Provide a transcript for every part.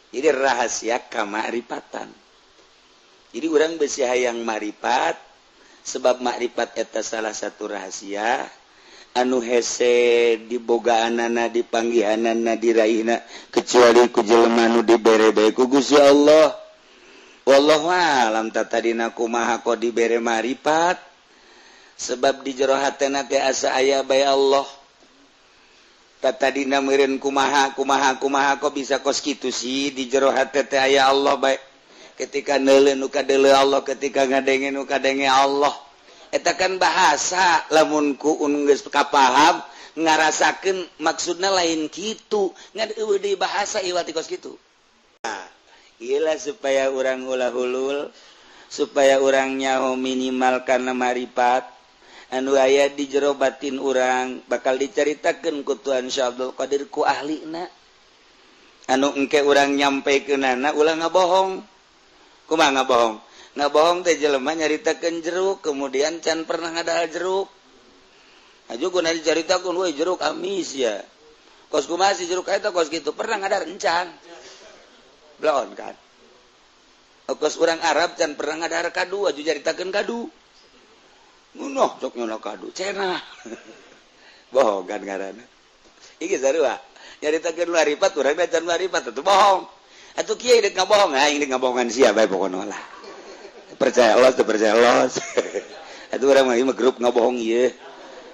Jadi rahasia kamakrifatan. Jadi urang besi hayang makrifat sebab makrifat eta salah satu rahasia anu hese dibogaanana dipanggihanana diraihna kecuali ku jelema nu dibere bae ku Gusti Allah. Wallahu alam tadina kumaha kok dibere makrifat sebab di jero hatena teh asa aya bae Allah. Tadina meureun kumaha kumaha kumaha kok bisa kos kitu sih di jero hate teh aya Allah bae. Ketika neuleuh nu kadeuleuh Allah, ketika ngadenge nu kadenge Allah. Eta kan bahasa lamun ku geus kapaham ngarasakeun maksudna lain kitu ngan eueuh deui bahasa iwal ti kos kitu. Nah, ieu supaya urang ulah hulul, supaya urang nyaho minimal kana marifat anu aya di jero batin urang bakal dicaritakeun ku Tuhan Syekh Abdul Qadir ku ahlina anu engke urang nyampekeunana ulah ngabohong. Kumaha ngabohong? Ngabohong teh jelema nyaritakeun jeruk kemudian can pernah ngadahar jeruk. Aju guna dicaritakeun we jeruk amis ya. Kos kumaha si jeruk eta kos kitu pernah ngadahar encan. Bloon kan. Kos urang Arab can pernah ngadahar kadu aju caritakeun kadu. Nuh cok nyono kadu cenah. Bohong kan ngaranna. Iki sarua nyaritakeun marifat urang can marifat atuh bohong. Atuh kieu deuk ngabohong aing deuk ngabohongan sia bae pokona lah. Percaya los teu percaya los. Atuh urang mah ieu grup ngabohong ieu.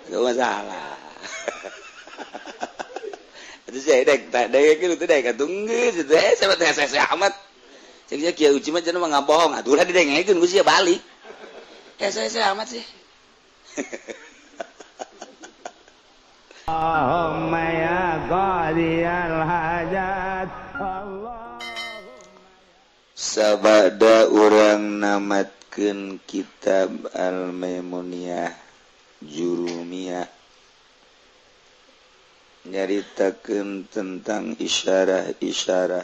Teu masalah. Atuh sia dek tak dek kieu teu dek atuh geus teh sahabat teh hese amat. Cek sia kieu uci mah cenah mah ngabohong atuh ulah didengekeun ku sia balik. Hese amat sih. Allahumma ya qadiyal hajat. Allah. Sabada urang namatkeun kitab Al-Maimuniyah Jurumiyah nyaritakeun tentang isyarah-isyarah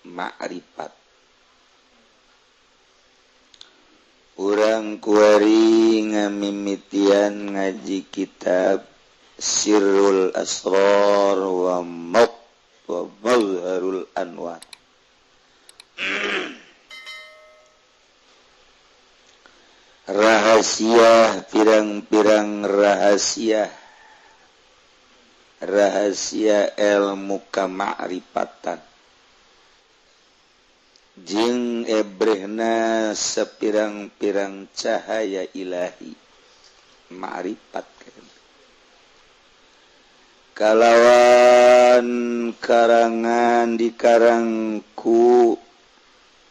ma'rifat. Urang kuari ngamimitian ngaji kitab Sirrul Asrar wa Mazharul Anwar. Rahasia pirang-pirang rahasia, rahasia ilmu kamakrifatan jeung ebrehna sepirang-pirang cahaya ilahi ma'rifat kalawan karangan dikarangku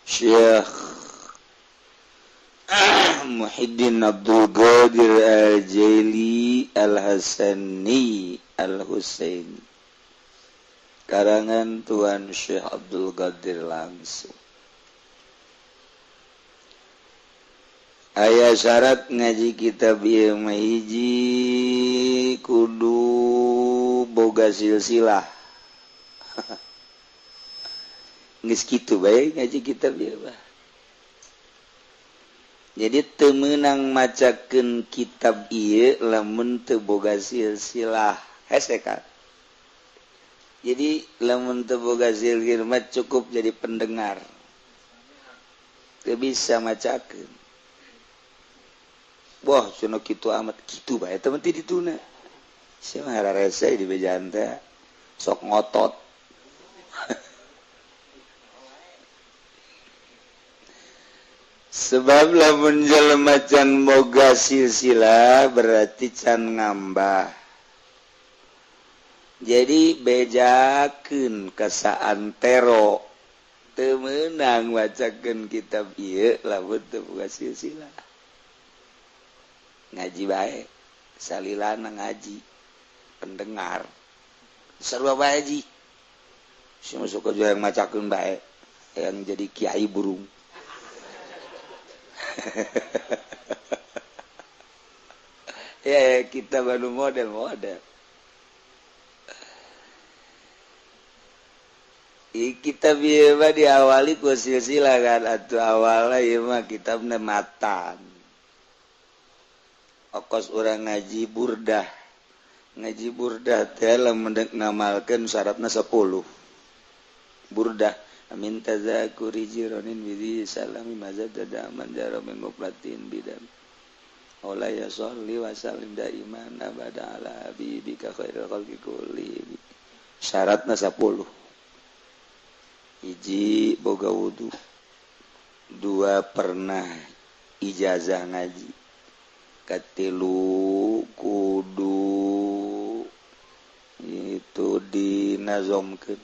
Syekh Muhyiddin Abdul Qadir Al-Jaili Al-Hasani Al-Husaini, karangan Tuan Syekh Abdul Qadir langsung. Aya syarat ngaji kitab ieu mah hiji kudu boga silsilah. Geus kitu bae ngaji kitab ieu mah. Jadi teu meunang macakeun kitab ieu lamun teu boga silsilah. Hese kan. Jadi lamun teu boga silsilah mah cukup jadi pendengar. Teu bisa macakeun. Wah, cenah kitu amat kitu bae teh mah dituna. Sia mah hararese di bejaan teh sok ngotot. Sebab lamun jelema can boga silsilah berarti can ngambah. Jadi bejakeun ka saantero teu meunang macakeun kitab ieu lamun teu boga silsilah. Ngaji bae salilana ngaji pendengar sarua bae ji si masuk ke yang macakeun bae yang jadi kiai burung. Ya kita baru model-model kita bieu diawali ku silsilah kan atuh awalna ieu mah kitabna matan. Okos urang ngaji burdah. Ngaji burdah teh lamun dek ngamalkeun syaratna 10. Burdah Amin tazakuri jironin bidhi salami mazadada man jaro min muqlatin bidam. Ola ya sholli wa sallim daiman abada ala habibika khairil khalqi kulli. Syaratna 10. Hiji boga wudu, dua pernah ijazah ngaji, katilu kudu itu dinazomkeun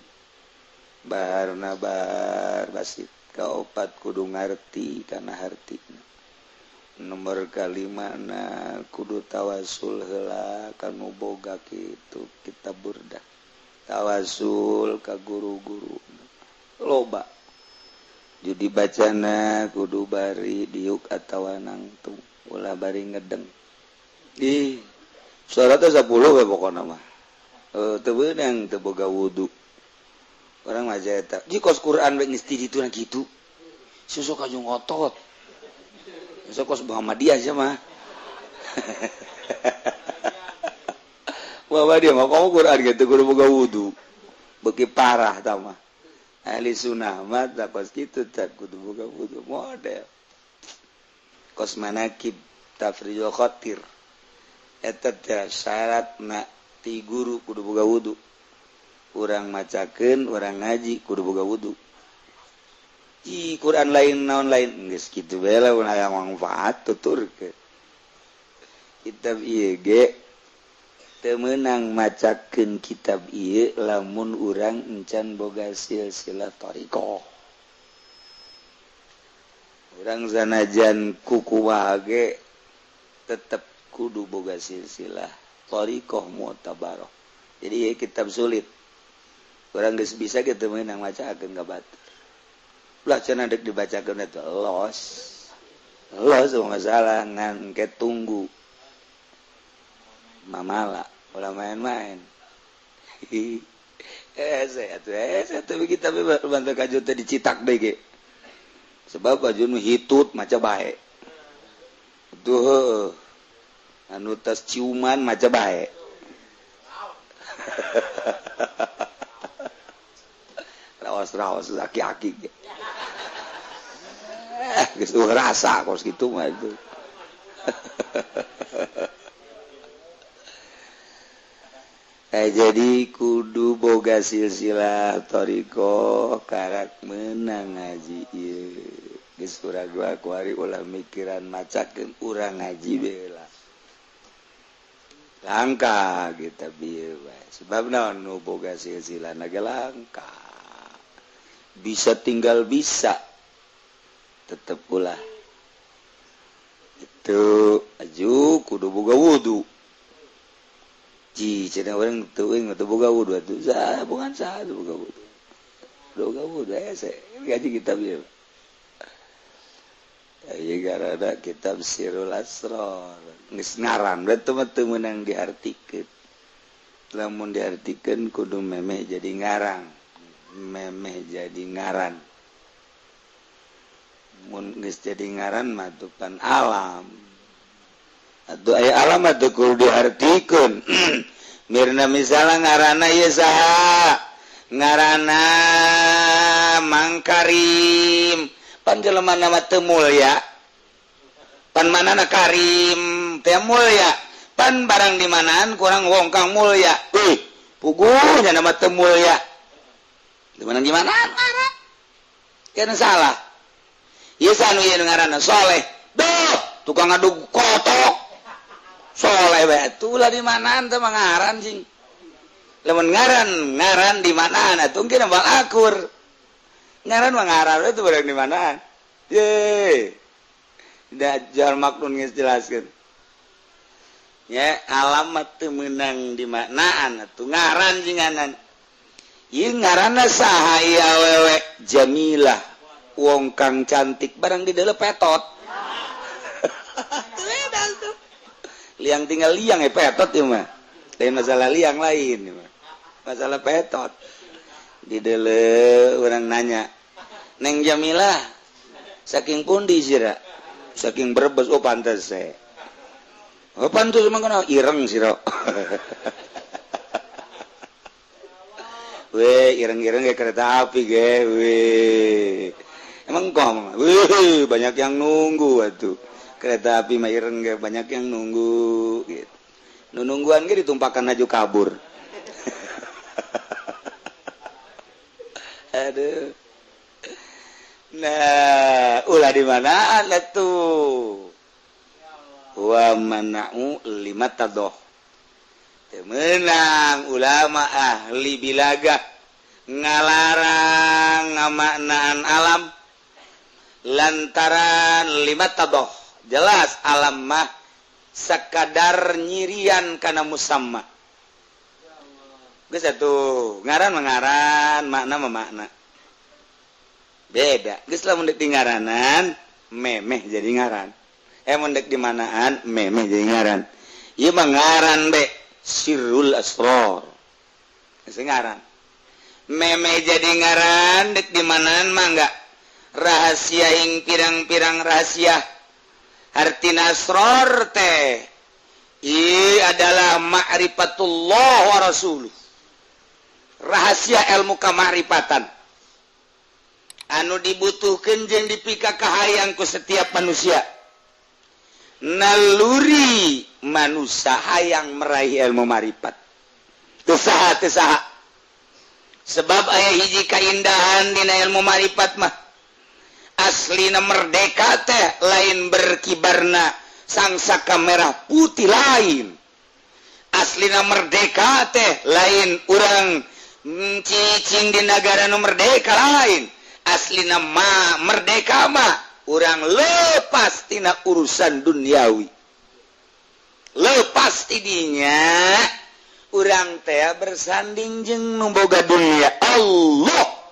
baharna bahar basit, kaopat kudu ngarti kana hartina, nomor kalima na kudu tawasul heula kanu boga kitu kitab burdah, tawasul ka guru-guru loba. Jadi bacana kudu bari diuk atawa nangtung ulah bari ngedeng. Ih, syaratna 10 we pokona mah. Teu beunang teu boga wudu. Orang mah eta. Ji kos Quran we geus ti ditu na kitu. Susuk kajung otot. Susuk kos Muhammadiyah sia mah. Muhammadiyah mah kamu Quran gitu kudu boga wudu. Beuki parah tah mah. Ahli sunnah mah tak kos kitu tak kudu boga wudu model. Kos manakib tafrijul khatir. Eta teh syaratna ti guru kudu boga wudu. Urang macakeun, urang ngaji kudu boga wudu. Ih, Quran lain naon lain geus kitu bae lamun aya manfaat tuturkeun. Kitab ieu ge teu meunang macakeun kitab ieu lamun urang encan boga silsilah thariqah. Urang sanajan kukumaha ge tetep kudu boga silsilah thariqah mu'tabarah. Jadi ieu kitab sulit. Urang geus bisa ge teu meunang macakeun ka batur. Ulah cenah deuk dibacakeun eta los. Los masalah ngan ke tunggu. Mamala ulah main-main. Saya tuh kita bantu kajut teh dicitak deui ge. Sebab baju nu hitut maca bae. Tuh anu tas ciuman maca bae. Raos-raos aki-aki ge. Geus rasa kos kitu mah itu. Jadi kudu boga silsilah thariqah karak meunang ngaji ieu. Geus urang gua kuari ulah mikiran macakeun urang ngaji bae lah. Langka kita bieu bae. Sebab naon nu boga silsilah na ge langka. Bisa tinggal bisa. Tetep ulah. Itu aju kudu boga wudu. Ji cenah urang teuing teu boga wudu atuh. Sah bukan sah teu boga wudu. Boga wudu hese ngaji kitab ieu. Ieu garada kitab Sirrul Asrar. Geus ngaran we teu mah teu meunang diartikeun. Lamun diartikeun kudu memeh jadi ngarang. Memeh jadi ngaran. Mun geus jadi ngaran mah tuh pan alam. Atuh aya alam atuh kudu diartikeun. Mirna misalnya ngaranna ieu saha? Ngaranna Mang Karim. Pan jelema mah teu mulya. Pan manana Karim teu mulya. Pan barang di manaan kurang wong kang mulya. Euy, puguh nya mah teu mulya. Di mana di manaan ngaran? Kana salah. Ieu sanu ieu ngaranna Soleh. Duh, tukang ngadug kotok. Soleh bae atuh lah di manaan teh mah ngaran cing. Lamun ngaran ngaran di manaan atuh engke bal akur. Ngaran mah ngaran we teu barang di manaan. Ye. Dajjal maknun geus jelaskeun. Ya, alamat teu meunang di manaan atuh ngaran jinganan. Ieu ngaranna saha ieu awewe? Jamilah. Wong kang cantik barang di dalam petot. Liang tinggal liang ya petot ya mah. Lain masalah liang lain ya mah. Masalah petot. Di dele orang nanya, Neng Jamilah saking pundi sira? Saking Brebes. Oh pantes se. Oh pantes emang kenapa ireng sira. We ireng-ireng kayak kereta api ge we. Emang kok wih banyak yang nunggu atuh. Kereta api mah ireng ge banyak yang nunggu gitu. Nu nungguan ge ditumpakan aju kabur. Aduh. Nah, ulah di manaan atuh. Wa mana'u lima tadoh. Menang ulama ahli bilagah ngalarang ngamaknaan alam lantaran lima tadoh. Jelas alam mah sekadar nyirian kana musamma. Geus atuh ngaran mengaran, makna memakna. Beda. Geus lamun deuk di ngaranan memeh jadi ngaran. Mun deuk di manaan memeh jadi ngaran. Ieu mah ngaran be sirrul asror. Geus ngaran. Memeh jadi ngaran deuk di manaan mah enggak. Rahasia ing pirang-pirang rahasia. Artina asror teh ieu adalah ma'rifatullah wa rasuluh. Rahasia ilmu kamakrifatan anu dibutuhkan jeung dipika kahayang ku setiap manusia. Naluri manusia hayang meraih ilmu marifat. Teu saha teu saha. Sebab aya hiji kaindahan dina ilmu marifat mah. Aslina merdeka teh lain berkibarna sangsaka merah putih lain. Aslina merdeka teh lain urang cicing di negara nu merdeka lain. Aslina ma merdeka mah urang lepas tina urusan duniawi. Lepas tidinya urang teh bersanding jeung nu boga dunia Allah.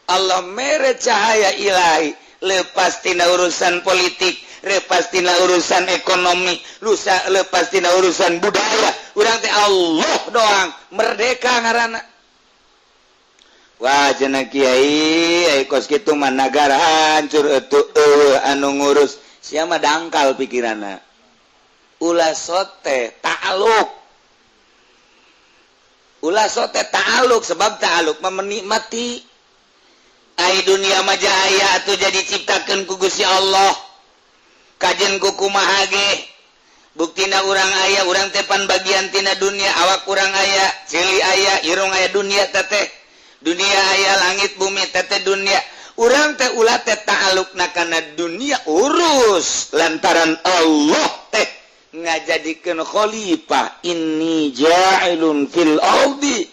Allah mere cahaya ilahi, lepas tina urusan politik, lepas tina urusan ekonomi, lusa lepas tina urusan budaya. Urang teh Allah doang merdeka ngaranna. Wah cenah kiai, ai kos kitu mah nagara hancur atuh eueuh anu ngurus. Sia mah dangkal pikiranna. Ulah sote ta'aluk. Ulah sote ta'aluk sebab ta'aluk mah menikmati. Ai dunia mah jaya atuh jadi ciptakeun ku Gusti Allah. Kajen ku kumaha ge. Buktina urang aya, urang teh pan bagian tina dunia, awak urang aya, ceuli aya, irung aya dunia teteh. Dunia aya langit bumi teteh dunia. Urang teh ulah teh ta'alukna kana dunia urus lantaran Allah teh ngajadikeun khalifah. Inni ja'ilun fil ardi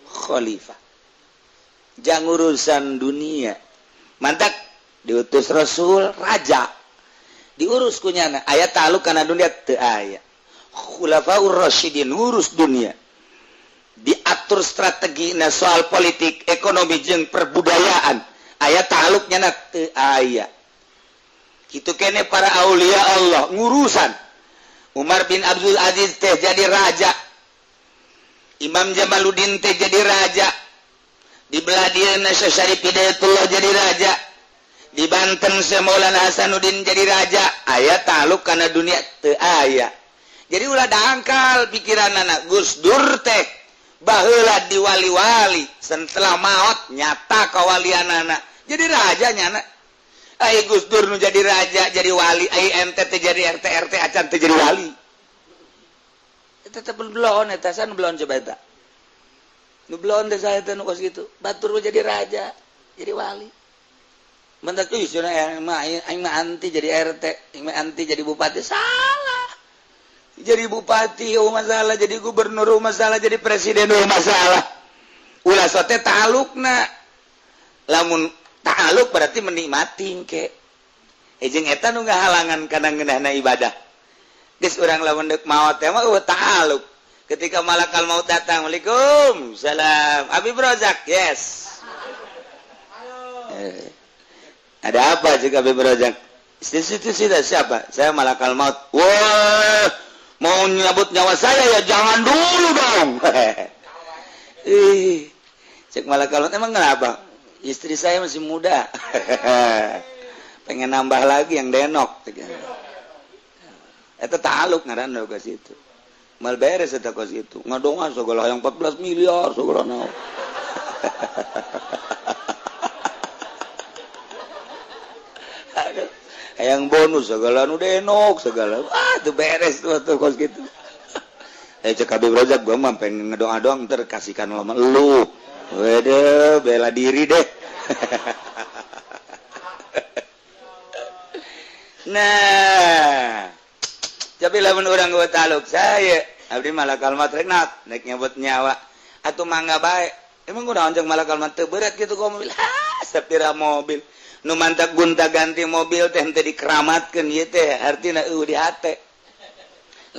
khalifah. Jang urusan dunia. Mantak diutus Rasul raja. Diurus kunyana aya ta'aluk kana dunia teu aya. Khulafaur Rasyidin ngurus dunia. Diatur strategi na soal politik, ekonomi jeung perbudayaan. Aya ta'aluknya na teu aya. Kitu kene para aulia Allah ngurusan. Umar bin Abdul Aziz teh jadi raja. Imam Jamaluddin teh jadi raja. Di belah dieuna Syekh Syarif Hidayatullah jadi raja. Di Banten Syekh Maulana Hasanuddin jadi raja. Aya ta'aluk kana dunia teu aya. Jadi ulah dangkal pikiranana Gus Dur teh baheula diwali-wali setelah maot nyata kawalianana jadi raja nyana. Ai Gus Dur nu jadi raja jadi wali, ai ente teh jadi RT RT acan teh jadi wali. Eta teh belon eta san belon coba eta. Nu belon teh saya teh nu kos kitu. Batur jadi raja, jadi wali. Mentak euy cenah aing mah anti jadi RT, aing mah anti jadi bupati. Salah. Jadi bupati oh masalah, jadi gubernur oh masalah, jadi presiden oh masalah. Ulah sote ta'alukna. Lamun ta'aluk berarti menikmati ke. Jeung eta nu ngahalangan kana ngeunahna ibadah. Geus urang lamun deuk maot teh mah eueuh ta'aluk. Ketika malakal maut datang, Waalaikum salam. Abi Rozak, yes. Ada apa jika Abi Rozak? Situ siapa? Saya malakal maut. Wah, mau nyabut nyawa saya ya jangan dulu dong. Ih, cek malakal maut emang kenapa? Istri saya masih muda. Pengen nambah lagi yang denok. Eta ta'aluk ngaranna ka situ. Mal beres eta kos itu. Ngadonga segala yang 14 miliar segala naon. Hayang bonus segala nu denok segala. Wah, tuh beres tuh tuh kos gitu. Cek Habib Rozak gua mah pengen ngedoa doang ntar kasihkan lo sama lu. Wede, bela diri deh. Nah, tapi lamun urang gua taluk saya, abdi malakal maut rek naik nyebut nyawa atuh mangga bae. Emang gua naon jeung malakal maut teu berat kitu ku mobil. Ha, sapira mobil. Nu mantak gunta ganti mobil teh henteu dikeramatkeun ieu teh artina eueuh di hate.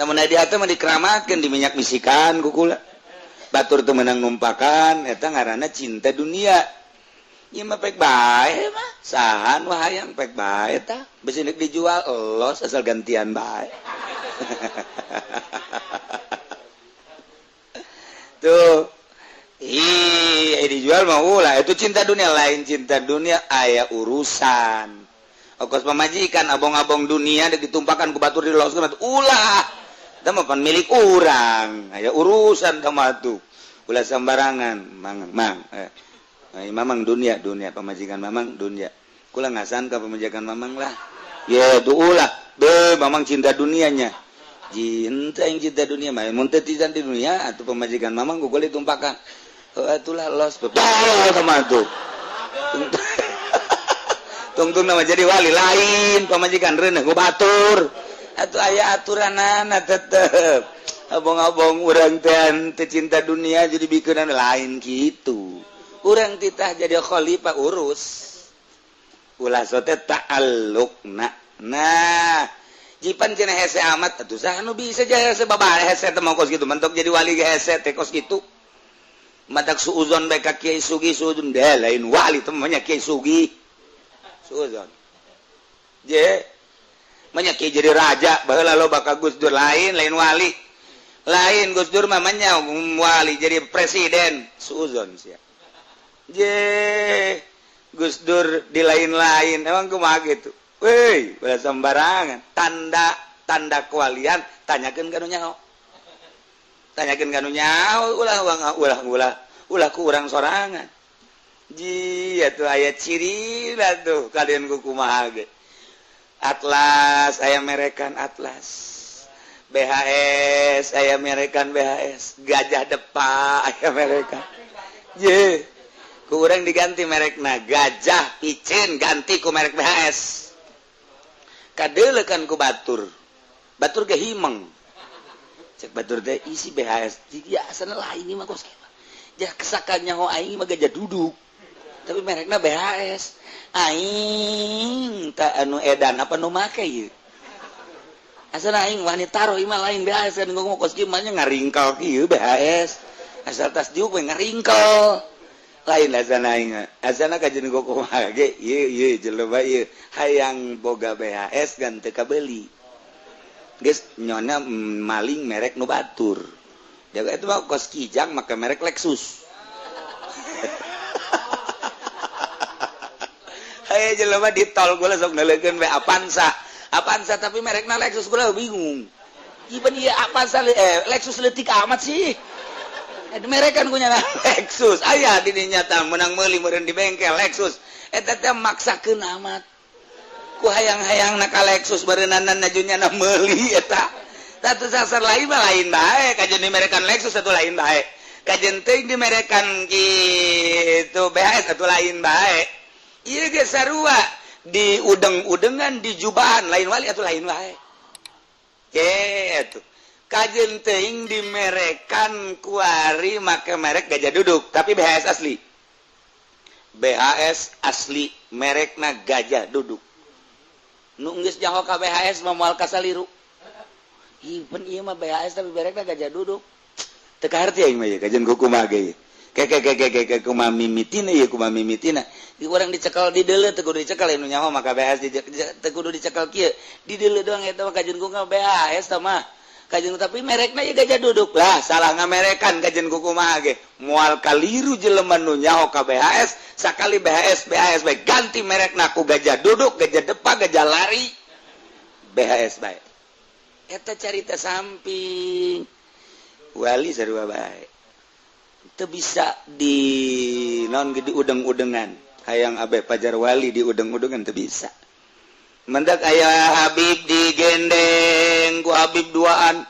Lamun di hate mah dikeramatkeun di minyak bisikan ku kula. Batur teu meunang numpakan eta ngaranna cinta dunia. Ieu mah pek bae mah. Saha nu hayang pek bae tah. Besi nek dijual elos asal gantian bae. Tuh. Ih, dijual mah ulah itu cinta dunia lain cinta dunia aya urusan. Okos pamajikan abong-abong dunia dek ditumpakan ku batur diloskeun ulah. Tah mah pan milik urang, aya urusan tah mah tuh. Ulah sembarangan, mang mang. Mamang dunia dunia pamajikan mamang dunia. Kula ngasan ka pamajikan mamang lah. Ye tuh ulah. Be mamang cinta dunianya. Cinta yang cinta dunia mah mun teu cinta di dunia atuh pamajikan mamang ku kula ditumpakan. Itulah los betul sama tuh. Tungtung nama jadi wali lain pamajikan reuneuh ku batur. Atuh aya aturanana tetep. Abong-abong urang teh teu cinta dunia jadi bikeunan lain kitu. Urang titah jadi khalifah urus. Ulah sote ta'alluqna. Nah, jipan cenah hese amat atuh saha nu bisa jadi hese babare hese teh mah kos kitu mentok jadi wali ge hese teh kos kitu. Matak suuzon bae ka Kiai Sugi suuzon deh lain wali teh mah nya Kiai Sugi. Suuzon. Je mah nya Kiai jadi raja baheula loba ka Gus Dur lain lain wali. Lain Gus Dur mah nya wali jadi presiden suuzon sia. Je Gus Dur di lain-lain emang kumaha gitu. Weh, ulah sembarangan. Tanda tanda kewalian tanyakeun ka nu nyaho. Tanyakeun ka nu nyaho ulah ulah ulah ulah ku urang sorangan. Ji atuh aya ciri lah tuh kalian ku kumaha ge. Atlas aya merekan Atlas. BHS aya merekan BHS. Gajah Depa aya merekan. Je ku urang diganti merekna Gajah Picen ganti ku merek BHS. Kadeulekan ku batur. Batur ge himeng. Cek batur teh isi BHS. Jadi asana lain mah kos kieu. Jah kesakan nyaho aing mah gajah duduk. Tapi merekna BHS. Aing tak anu edan apa nu make ieu. Asana aing wani taruh ieu mah lain BHS kan ngomong kos kieu mah nya ngaringkel kieu BHS. Asal tas diuk we ngaringkel. Lain asana aing. Asana kajeun kumaha ge ieu ieu jelema ieu hayang boga BHS gan teu kabeuli. Geus nyona maling merek nu batur. Jaga itu mah kos Kijang make merek Lexus. Haye jelema di tol gua sok neuleukeun we Avanza. Avanza tapi merekna Lexus gua bingung. Ieu ieu Avanza Lexus leutik amat sih. Merekan punya Lexus aya di dinya tah menang meuli meureun di bengkel Lexus eta teh maksakeun amat ku hayang-hayang na ka Lexus bareunanan najunya na meuli eta satu sasar lain mah lain bae kajeun dimerekan Lexus satu lain bae kajeun teuing dimerekan kitu BHS satu lain bae ieu ge sarua di udeng-udengan di jubahan lain wali atuh lain bae kitu kajeun teuing dimerekan kuari make merek Gajah Duduk tapi BHS asli. BHS asli merekna Gajah Duduk. Nu geus nyaho ka BHS mah moal kasaliru. Ih, pan ieu mah BHS tapi merekna Gajah Duduk. Teu kaharti aing mah ieu kajeun kumaha ge. Ke ke ke ke ke kumaha mimitina ieu kumaha mimitina. Di urang dicekal di deuleu teu kudu dicekal nu nyaho maka BHS teu kudu dicekal kieu. Di deuleu doang eta mah kajeun kumaha BHS tah mah. Kajeun tapi merekna ieu Gajah Duduk lah salah ngamerekan kajeun kumaha ge moal kaliru jelema nu nyaho ka BHS sakali BHS BHS bae ganti merekna ku Gajah Duduk Gajah Depa Gajah Lari BHS bae eta carita samping wali sarua bae teu bisa di naon ge di udeng-udengan hayang abe pajar wali di udeng-udengan teu bisa. Mendak aya Habib digendeng ku Habib duaan.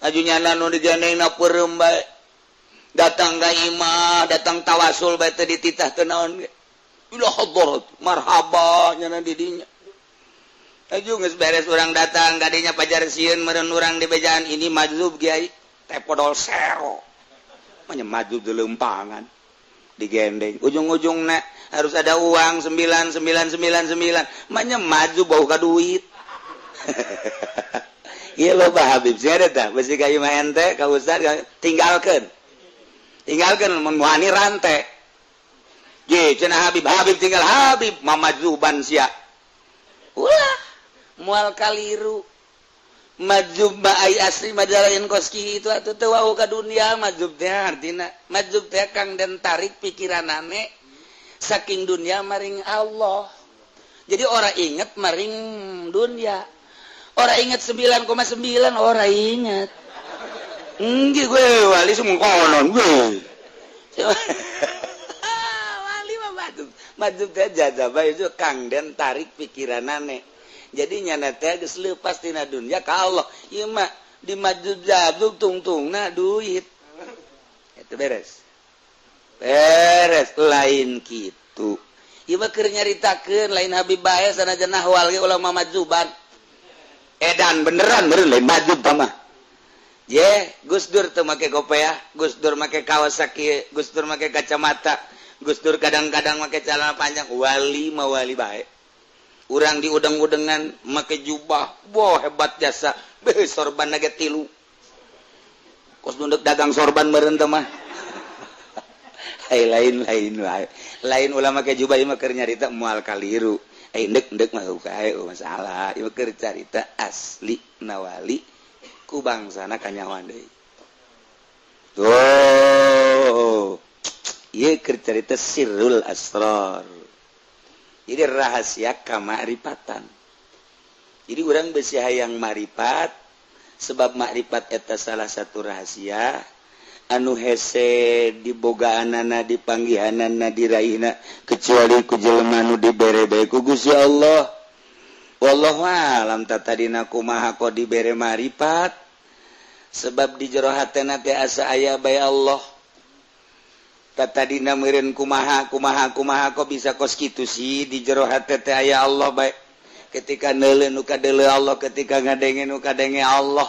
Aju nyana nu digandeng na peureum bae. Datang ka imah, datang tawasul bae teu dititah teu naon ge. Ila hadarat, marhaba nyana di dinya. Aju geus beres urang datang kadinya pajar sieun meureun urang di bejaan ini majzub kiai teh podol sero. Manya majzub di lempangan. Digendeng ujung-ujungna harus ada uang 9999 manya maju bau ka duit. Iya loba Habib sih ada tah besi ka imah ente ka ustad tinggalkeun tinggalkeun mun wani rante ye cenah Habib Habib tinggal Habib mamajuban sia ulah moal kaliru majzub mah ai asli mah lain kos kitu atuh teu wau ka dunia majzub teh artina majzub teh kang den tarik pikiranane saking dunia maring Allah. Jadi orang inget maring dunia, orang inget 9,9 orang inget enggak gue wali semua konon gue wali mah majzub majzub teh jazabah itu kang den tarik pikiranane. Jadi nyana teh geus leupas tina dunia ka Allah. Ieu mah di majzub tungtungna duit itu beres beres lain kitu. Ieu mah keur nyaritakeun lain Habib bae sanajan nahwal ge ulah majzuban edan beneran meureun lain majzub mah. Ye Gus Dur teu make kopiah, Gus Dur make Kawasaki, Gus Dur make kacamata, Gus Dur kadang-kadang make celana panjang, wali mah wali bae. Urang diudang-udangan make jubah, wah hebat jasa, beh sorban nage tilu. Kos nunduk dagang sorban meureun teh mah. Ai lain lain wae. Lain ulah make jubah ieu mah keur nyarita moal kaliru. Ai endek-endek mah kae masalah. Ieu keur carita asli nawali ku bangsana kanyahoan deui. Tuh. Ieu keur carita sirrul asrar. Jadi rahasia kamakrifatan. Jadi urang besi hayang makrifat sebab makrifat eta salah satu rahasia anu hese dibogaanana dipanggihanana diraihna kecuali ku jelema nu dibere bae ku Gusti Allah. Wallahu alam tadina kumaha kok dibere makrifat sebab di jero hatena teh asa aya bae Allah. Tadina meureun kumaha kumaha kumaha kok bisa kos kitu sih di jero hate teh aya Allah bae. Ketika neuleuh nu kadeuleuh Allah, ketika ngadenge nu kadenge Allah.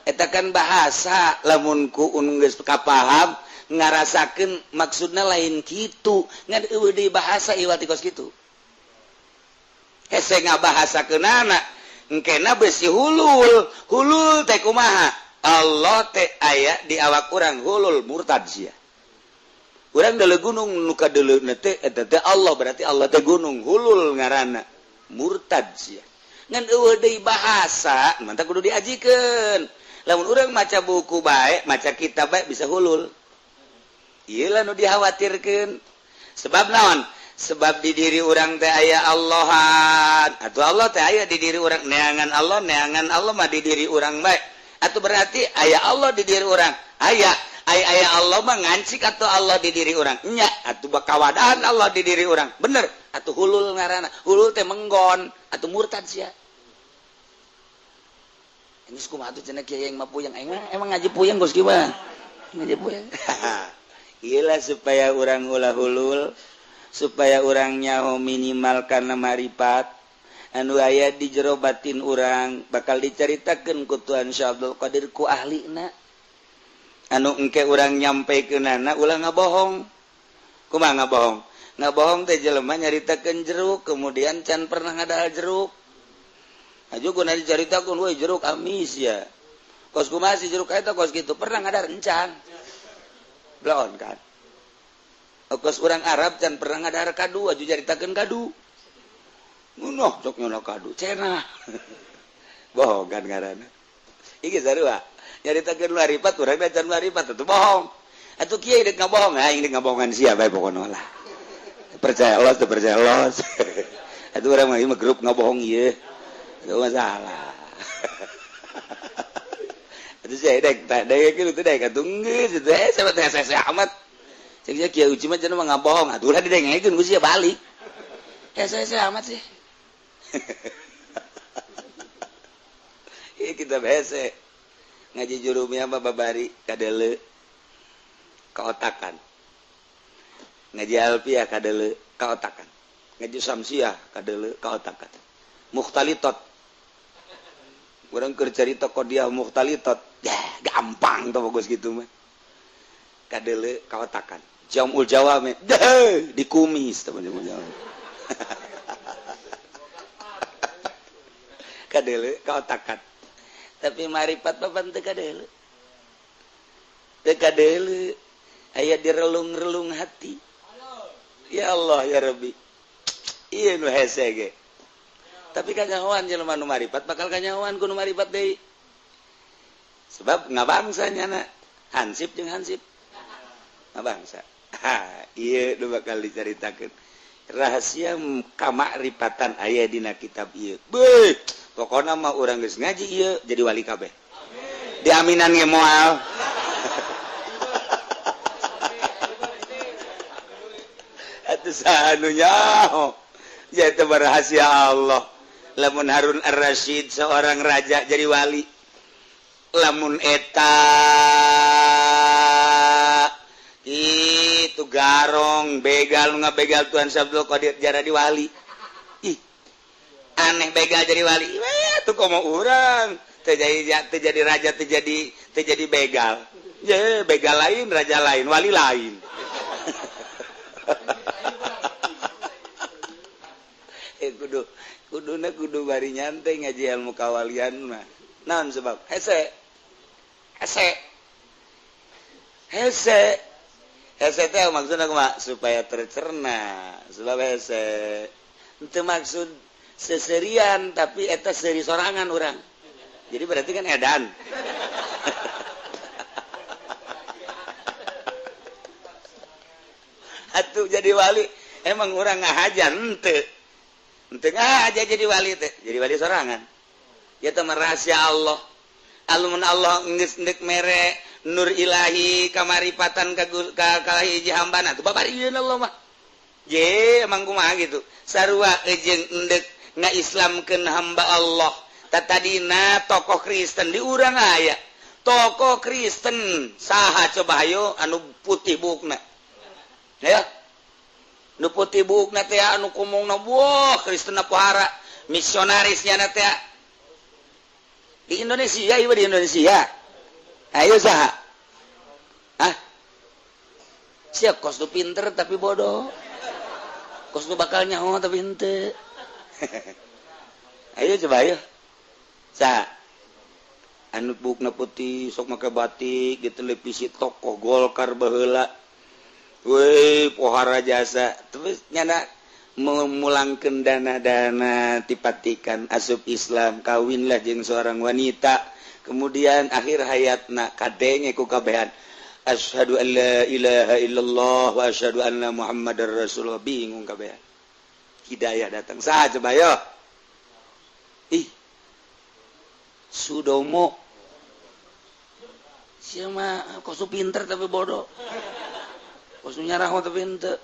Eta kan bahasa lamun ku geus kapaham ngarasakeun maksudna lain kitu ngan eueuh deui bahasa iwal ti kos kitu. Hese ngabahasakeunana engkena besi hulul hulul teh kumaha Allah teh aya di awak urang hulul murtad sia. Urang deuleu gunung nu kadeuleuh teh eta teh Allah berarti Allah teh gunung hulul ngaranna murtad sia. Ngan eueuh deui bahasa mantap kudu diajikeun. Lamun urang maca buku bae, maca kitab bae bisa hulul. Ieu lah nu dikhawatirkeun. Sebab naon? Sebab di diri urang teh aya Allahan. Atuh Allah teh aya di diri urang, neangan Allah mah di diri urang bae. Atuh berarti aya Allah di diri urang. Aya aya aya Allah mah ngancik atau Allah di diri urang nya atuh bakawadaan Allah di diri urang bener atuh hulul ngaranna hulul teh menggon atuh murtad sia. Geus kumaha atuh cenah kiai yang mah puyeng aing mah emang ngaji puyeng geus gimana ngaji puyeng. Ieu lah supaya urang ulah hulul supaya urang nyaho minimal kana marifat anu aya di jero batin urang bakal dicaritakeun ku Tuhan Syekh Abdul Qadir ku ahlina anu engke urang nyampekeunana ulah ngabohong. Kumaha ngabohong? Ngabohong teh jelema nyaritakeun jeruk kemudian can pernah ngadahar jeruk. Aju guna dicaritakeun we jeruk amis ya. Kos kumaha si jeruk eta kos kitu pernah ngadahar encan. Blaon kan. Kos urang Arab can pernah ngadahar kadu aju caritakeun kadu. Ngunoh cok nyono kadu cenah. Bohong kan ngaranna. Iki sarua. Nyaritakeun maripat urang teh can maripat atuh bohong. Atuh kieu deuk ngabohong, aing deuk ngabohongan sia bae pokona lah. Percaya Allah teu percaya Allah. Atuh urang mah ieu mah grup ngabohong ieu. Itu masalah. Atuh sia dek tak dek kieu teh dek atuh geus teh sama teh hese amat. Cek sia kieu uci mah cenah mah ngabohong, atuh ulah didengekeun ku sia balik. Hese amat sih. Ieu kitab hese. Ngaji Jurumiyah mah babari kadele kaotakan. Ngaji Alfiyah kadele kaotakan. Ngaji Samsiah kadele kaotakan. Mukhtalitot. Urang keur carita qodiah mukhtalitot. Ya, gampang tuh bagus gitu mah. Kadele kaotakan. Jamul Jawami, deh dikumis teman-teman jawab. Kadele kaotakan. Tapi maripat papan teu kadele. Teu kadele aya direlung-relung hati. Ya Allah ya Rabbi. Ieu nu hese ge. Tapi kanyahoan jelema nu maripat bakal kanyahoan ku nu maripat deui. Sebab ngabangsa nyana hansip jeung hansip. Ngabangsa. Ha, ieu nu bakal dicaritakeun. Rahasia kamakrifatan aya dina kitab ieu. Beuh, pokona mah urang geus ngaji ieu jadi wali kabeh. Amin. Diaminan ge moal. Atuh saha nu nyaho? Ya itu rahasia Allah. Lamun Harun Ar-Rasyid seorang raja jadi wali. Lamun eta itu garong begal ngabegal Tuhan Abdul Qadir jadi wali. Ih, aneh begal jadi wali. Weh, tuh komo urang teu jadi raja teu jadi begal. Ye, begal lain, raja lain, wali lain. Kudu kuduna kudu bari nyantai ngaji ilmu kawalian mah. Naon sebab? Hese. Hese. Hese. Hese teh maksudna kumaha? Supaya tercerna. Sebab hese. Henteu maksud seserian tapi eta seuri sorangan urang. Jadi berarti kan edan. Atuh jadi wali emang urang ngahajar henteu. Henteu ngahaja jadi wali teh, jadi wali sorangan. Ya teh rahasia Allah. Alumun Allah geus deuk mere nur ilahi kamaripatan ka ka hiji hambana tuh babarieun Allah mah. Je emang kumaha gitu. Sarua jeung endek ngaislamkeun hamba Allah. Tatadina tokoh Kristen di urang aya. Tokoh Kristen saha coba hayo anu putih buukna. Ya. Nu putih buukna teh anu kumungna wah Kristen pohara misionarisnya na teh. Di Indonesia ieu di Indonesia. Ayo saha? Hah? Sia kos nu pinter tapi bodoh. Kos nu bakal nyaho tapi henteu. Ayo coba ayo. Saha? Anu buukna putih sok make batik di televisi tokoh Golkar baheula. Weh, pohara jasa. Terus nyana memulangkeun dana-dana tipatikan asup Islam, kawinlah jeung seorang wanita. Kemudian akhir hayatna kadenge ku kabehan. Asyhadu an la ilaha illallah wa asyhadu anna Muhammadar Rasulullah. Bingung kabehan. Hidayah datang. Saha coba yo? Ih. Sudomo. Sia mah kos pinter tapi bodoh. Kos nyarah tapi henteu.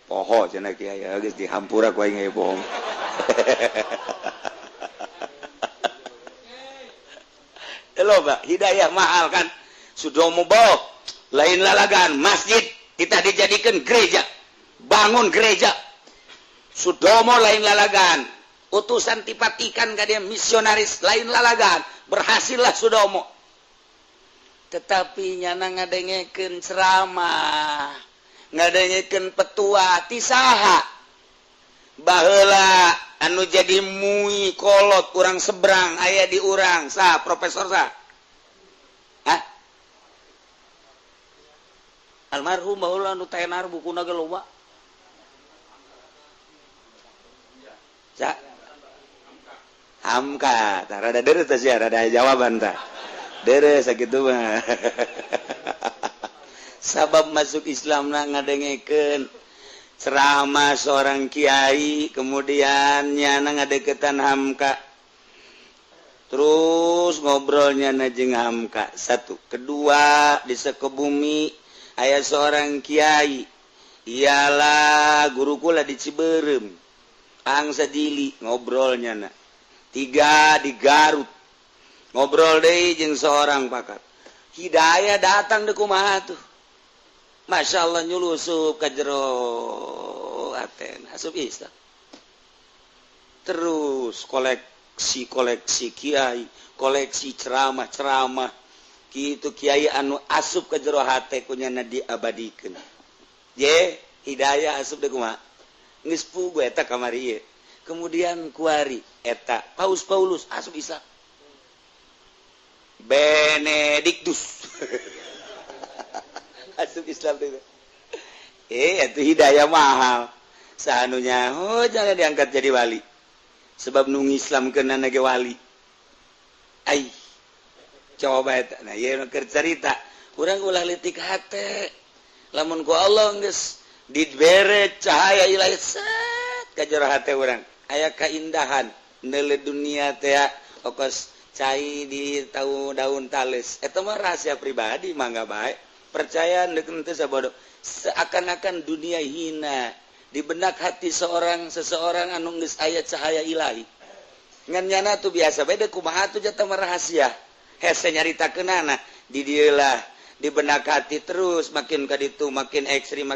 Poho cenah kiai geus dihampura ku aing bohong. Loba hidayah mahal kan. Sudomo boh lain lalagan masjid kita dijadikan gereja. Bangun gereja. Sudomo lain lalagan. Utusan tipatikan ka dia misionaris lain lalagan. Berhasillah Sudomo. Tetapi nyana ngadengekeun ceramah, ngadengekeun petua ti saha? Baheula anu jadi mui kolot urang seberang aya di urang saha profesor saha? Hah? Almarhum baheula anu tenar bukuna ge loba. Sa? Hamka, tah rada deureuh teh sia, rada jawaban tah. Deureuh sakitu mah. Sabab masuk Islamna ngadengekeun ceramah seorang kiai, kemudian nyana ngadeketan Hamka. Terus ngobrolnya na jeung Hamka. Satu, kedua di Sukabumi aya seorang kiai. Ialah guru kula di Ciberem. Angsa Dili ngobrolnya na. Tiga di Garut. Ngobrol deui jeung seorang pakar. Hidayah datang deui kumaha tuh. Masya Allah nyulusup ka jero aten asup Islam. Terus koleksi-koleksi kiai, koleksi ceramah-ceramah kitu kiai anu asup ka jero hate kunyana diabadikeun. Ye, hidayah asup deui kumaha? Geus puguh eta kamari ieu. Kemudian kuari eta Paus Paulus asup Islam. Benedictus asup Islam deui. Itu hidayah mahal. Sanunya oh jangan diangkat jadi wali. Sebab nu Islam kena ge wali. Ai. Coba eta. Nah, ieu nu keur carita. Urang ulah leutik hate. Lamun ku Allah geus dibere cahaya ilahi set ka jero hate urang. Aya kaindahan neuleuh dunia teh okos cai di tau daun tales. Eta mah rahasia pribadi mangga bae. Percaya deuk henteu sabodo. Seakan-akan dunia hina di benak hati seseorang anu geus aya cahaya ilahi. Ngan nyana tuh biasa beda kumaha tuh jatah mah rahasia. Hese nyaritakeunana di dieu lah di benak hati terus makin ka ditu makin ekstrim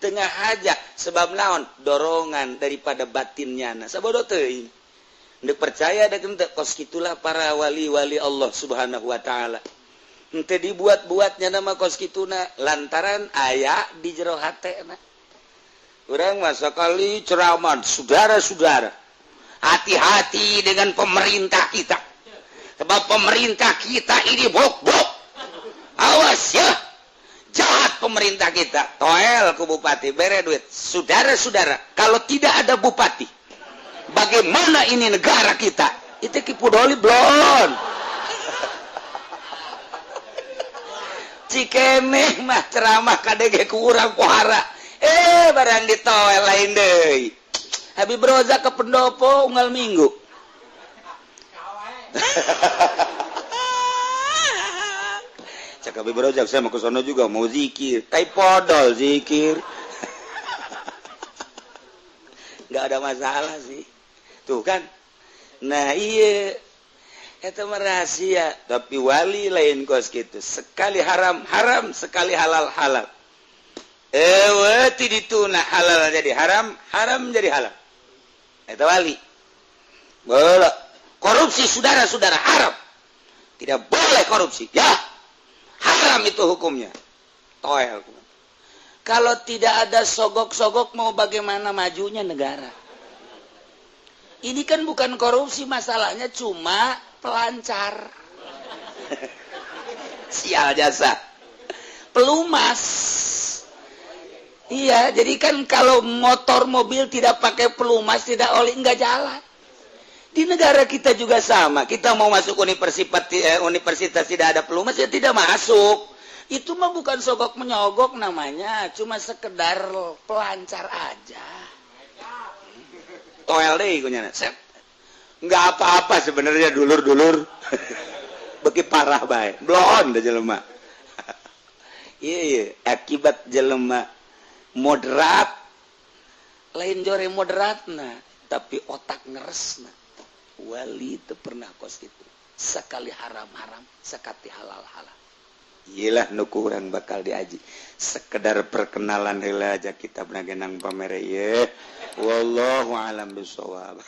tengah aja sebab naon dorongan daripada batinnya na sabodo teuing. Ndek percaya deuk henteu kos kitulah para wali-wali Allah Subhanahu wa taala. Henteu dibuat-buatnya nama kos kituna lantaran aya di jero hatena. Urang masa kali ceramah saudara-saudara, hati-hati dengan pemerintah kita. Sebab pemerintah kita ini bok-bok. Awas ya, jahat pemerintah kita. Toel ku bupati, bere duit. Saudara-saudara, kalau tidak ada bupati, bagaimana ini negara kita? Itu Ki Pudoli blon. Cikeneh mah ceramah kadege ku urang pohara. Barang ditoel lain deui. Habib Roza ke pendopo unggal minggu. Cak Habib Roza saya mau ke sono juga mau zikir. Tai podol zikir. Enggak ada masalah sih. Tuh kan. Nah iya eta mah rahasia, tapi wali lain kos kitu. Sekali haram haram, sekali halal halal. Ewe dituna halal jadi haram, haram jadi halal. Eta wali. Boleh. Korupsi saudara-saudara haram. Tidak boleh korupsi. Ya. Haram itu hukumnya. Toel. Kalau tidak ada sogok-sogok mau bagaimana majunya negara? Ini kan bukan korupsi masalahnya, cuma pelancar. Sial jasa. Pelumas. Iya, jadi kan kalau motor mobil tidak pakai pelumas, tidak oli, nggak jalan. Di negara kita juga sama. Kita mau masuk universitas tidak ada pelumas, ya tidak masuk. Itu mah bukan sogok menyogok namanya, cuma sekedar pelancar aja. Toel deh kunyana. Sep. Nggak apa-apa sebenarnya dulur-dulur. Beki parah bae. Blon dah jelema. Iya, akibat jelema moderat lain jore moderatna tapi otak ngeresna. Wali itu pernah kos itu sekali haram-haram sekali halal-halal. Iyalah nu kurang bakal diaji sekedar perkenalan heula aja kita benagenang pamere ye. Wallahu alam bisawab.